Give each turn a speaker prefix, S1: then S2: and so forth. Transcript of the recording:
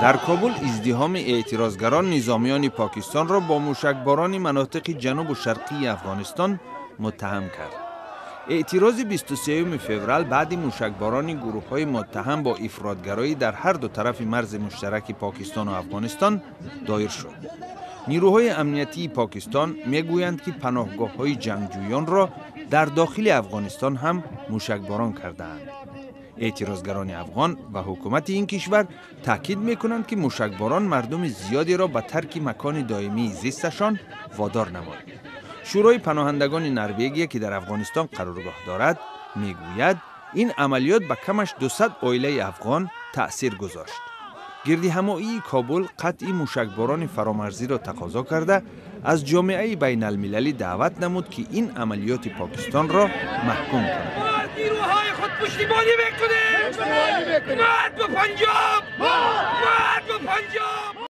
S1: Дар Кобул издиҳоми эътирозгарон низомиёни Покистонро бо мушакборони манотиқи ҷанубу шарқии Афғонистон муттаҳам кард. Эътирози 23 феврал баъди мушакборони гурӯҳҳои муттаҳам бо ифротгароӣ дар ҳар ду тарафи марзи муштараки Покистону Афғонистон доир шуд. Нирӯҳои амниятии Покистон мегӯянд, ки паноҳгоҳҳои ҷангҷӯёнро дар дохили Афғонистон ҳам мушакборон кардаанд. Эътирозгарони афғон ва ҳукумати ин кишвар таъкид мекунанд, ки мушакборон мардуми зиёдеро ба тарки макони доимии зисташон водор намуд. Шӯрои паноҳандагони Норвегия, ки дар Афғонистон қароргоҳ дорад, мегӯяд, ин амалиёт ба камаш 200 оилаи афғон таъсир гузошт. Гирдиҳамоии Кобул қатъи мушакборони фаромарзиро тақозо карда, аз ҷомеаи байналмилалӣ даъват намуд, ки ин амалиёти Покистонро маҳкум кунад.
S2: Пуштибонӣ мекунем! Марг ба Панҷоб!